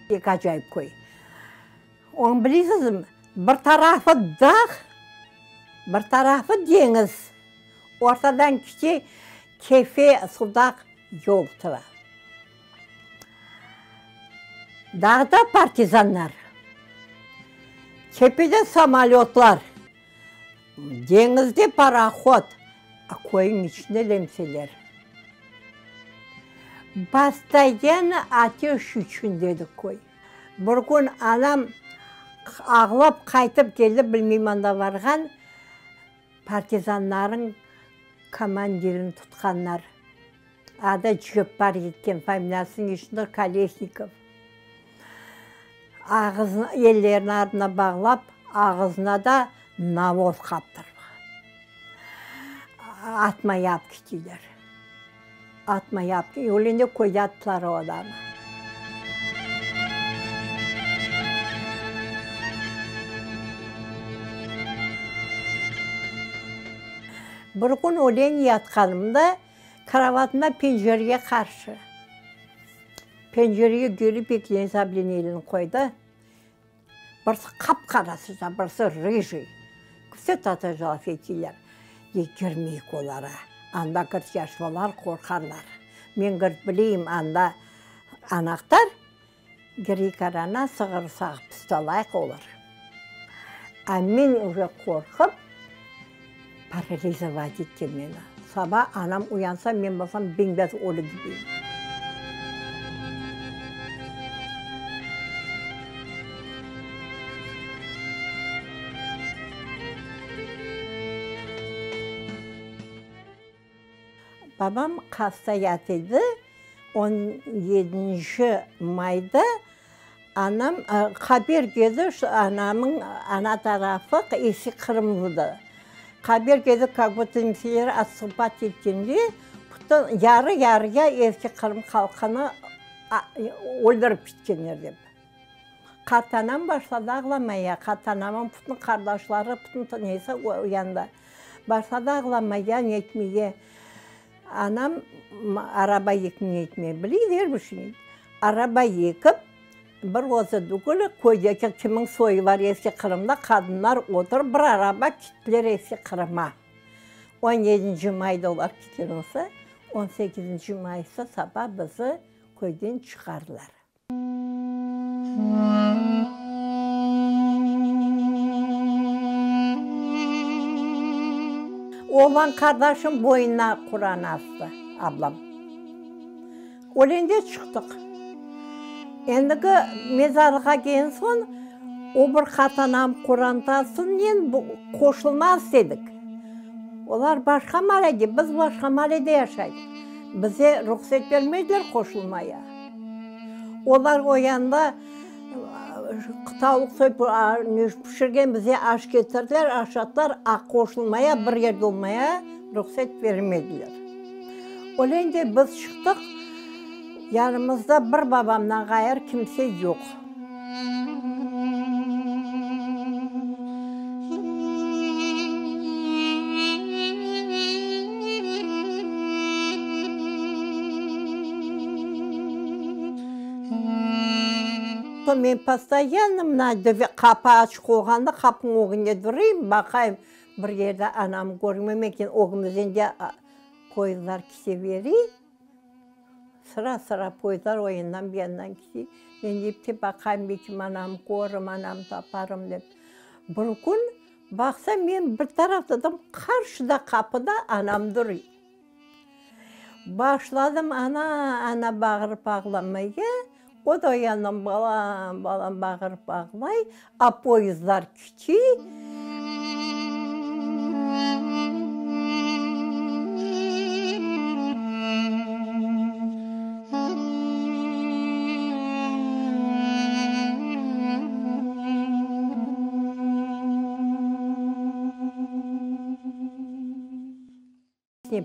Pek acayip köy. Onı bilesizmi, bir tarafı dağ, bir tarafı deñiz. Ortadan kete Kefe, Sudaq yol tura. Dağda partizanlar, tepede samolötlar, deñizde parohod, a köyniñ içinde lemseler. Postoyanno ateş içinde edi köy. Bir kün anam ağlap qaytıp keldi, bilmeyim anda barğan, partizanlarnıñ komandirini tutqanlar. Adı Ceppar eken, familiyasınıñ içinde Kolesnikov. Ağızını, ellerini artına bağlap, ağızına da navoz qaptırğan. Atmaya alıp kettiler. Atmaya alıp, öyle köyde attılar o adamı. Bir kün ölen yatqanımda, Krovatımda pencerege qarşı. Pencerege kelip ekinen sableni elini qoydı. Birisi qap-qara sıca, birisi rıjiy. Vse tatarca laf eteyler. Dey, kirmeyik olara. Anda, gırt, yaş balalar qorqarlar. Men, gırt, bileyim, anda anahtar, kireyik arana, sığır sağıp tustalayıq, olur. A men uje qorqıp, paralizovat etken meni. Saba anam uyansa, men bolsam bem-beyaz ölü gibiyim. Babam hasta yat edi, on yedinci mayda anam haber keldi, şu anamıñ ana tarafı eski Qırımlıdır. Haber keldi, kak budto nemseler otstupat etkende, bütün yarı-yarıya eski Qırım halqını öldürip ketkenler dep. Qartanam başladı ağlamaya, qartanamıñ bütün qardaşları, bütün nesi uyandı. Başladı ağlamaya, netmege. Anam araba yekmege etmege bileydi, er bir şeyni. Araba yekip, bir özü tügül, köydeki kimniñ soyu bar Eski Qırımda, qadınlar oturıp bir araba kettiler Eski Qırıma. On yedinci mayda olar ketken olsa, on sekizinci maysa saba bizi köyden çıqardılar. Oğlan qardaşım boynuna Quran astı, ablam. Ölende çıqtıq. Endigi mezarlığa kelgen soñ, o bir qartanam qorantasınen qoşulmaz edik. Olar başqa maalede, biz başqa maalede yaşaydıq. Bize ruhset bermediler qoşulmaya. Olar o yanda tavuq soyıp pişirgen, bize aş ketirdiler, aşattılar, a qoşulmaya, bir yerde olmaya ruhset bermediler. Öyle de biz çıqtıq, yanımızda bir babamdan ğayrı kimse yoq. Men postoyanno mına qapı açıq olğanda qapınıñ ögünde durayım, baqayım, bir yerde anam körünmey eken, ögümizden de poyezdlar kete bere. Sıra-sıra poyezdlar o yandan bu yandan kete. Men deyip te baqayım, belki anamnı körürüm, anamnı taparım dep. Bir kün baqsam, men bir taraftadım, qarşıda qapıda anam duruy. Başladım ana, ana bağırıp ağlamaya, o da o yandan balam, balam bağırıp ağlay, a poyezdlar kete.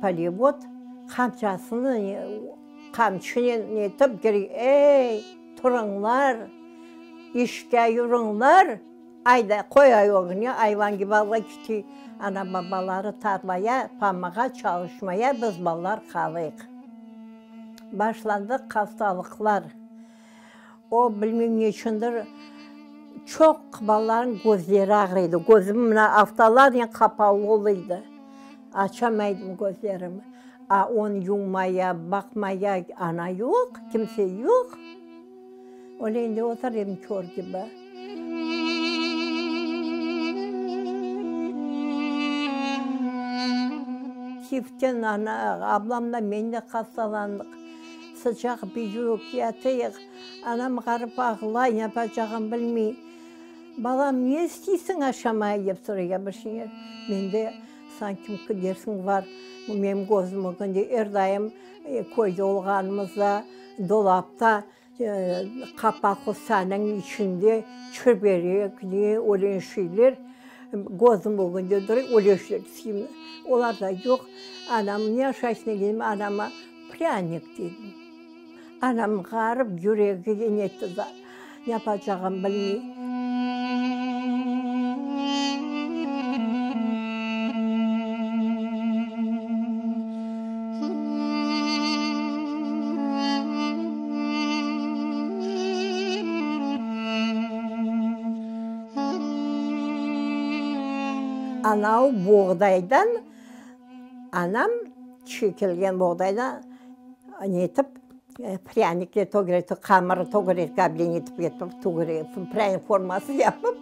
Polevod qamçasını qamçınen netip kerek, Ey, turıñlar, işke yürüñler, ayda, qoy ögüne, ayvan kibi alğa kiti, ana-babaları tarlaya, pamağa çalışmaya, biz balalar qalıyıq. Başlandı hastalıqlar. O, bilmeyim neçündir, çoq balalarnıñ közleri ağrı edi. Közüm mına aftalarnen qapalı ola edi. Açamaydım közlerimi. A onı yuvmaya, baqmaya ana yoq, kimse yoq. Öyle endi otur edim kör kibi. Tiften ana, ablam da, men de hastalandıq. Sıcaq büyük, yatayıq. Anam ğarip ağlay, ne yapacağını bilmey. Balam, ne isteysiñ aşamaya, dep soraya bir şeyler. Men de, sanki dersiñ bar, menim közüm ögünde er daim köyde olğanımızda dolapta qapaqlı sanıñ içinde çiberek, ne, öyle şeyler közüm ögünde dura, öyle şeyler isteyim. Olar da yoq. Anam ne aşaysıñ degenime, anama prânik dedim. Anam ğarip yüregi netti, ne yapacağını bilmey. Anau buğdaydan anam çekilgen buğdaydan netip prânikler tögerek, hamırı tögerek netip etip tögerek prânik forması yapıp,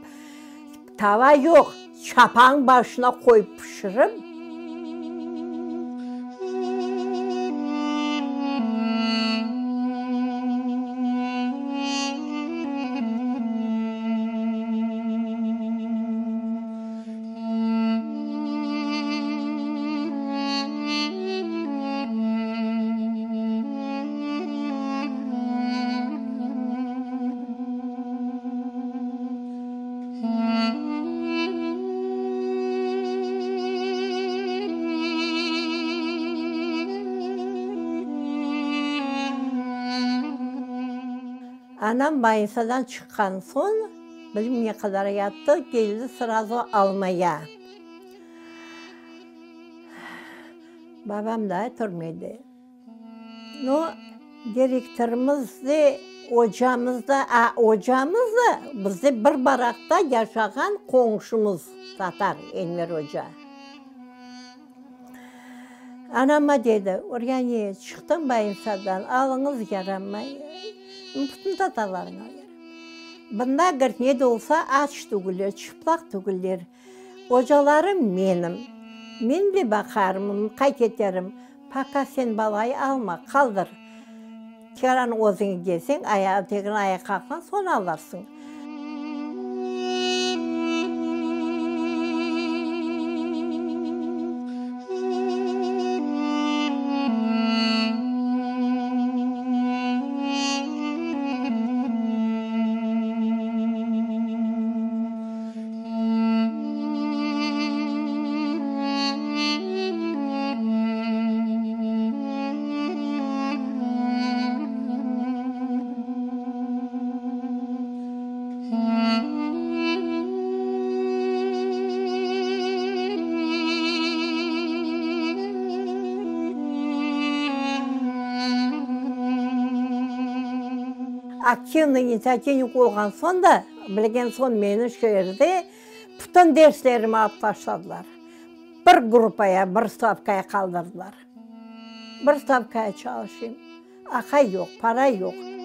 tava yoq, çapanıñ başına qoyıp pişirip. Anam bayınsadan çıqqan soñ, bilmem ne qadar yattı, keldi srazu almaya. Babam daa türmede. No, direktorımız de, ocamız da, a, ocamız da bizde bir barakta yaşağan qoñşumız, tatar Enver oca. Anama dedi, Uryaniye, çıqtım bayınsadan, alıñız yaramay, bütün tatarlarnıñ alı yaramay. Bunda, govorit, ne de olsa, aç tügüller, çıplaq tügüller. Ocalarım menim. Men de baqarım, qayd eterim. Poka sen balayı alma, qaldır. Tekaran özüñ kelseñ, ayağı tekrar ayağa qalqsañ, soñ alırsıñ. Aktivnıy inisiativnik olğan soñ da, Bilgen soñ meni şeerde bütün derslerimi alıp taşladılar. Bir gruppaya, bir stavkaya qaldırdılar. Bir stavkaya çalışayım. Aqay yoq, para yoq.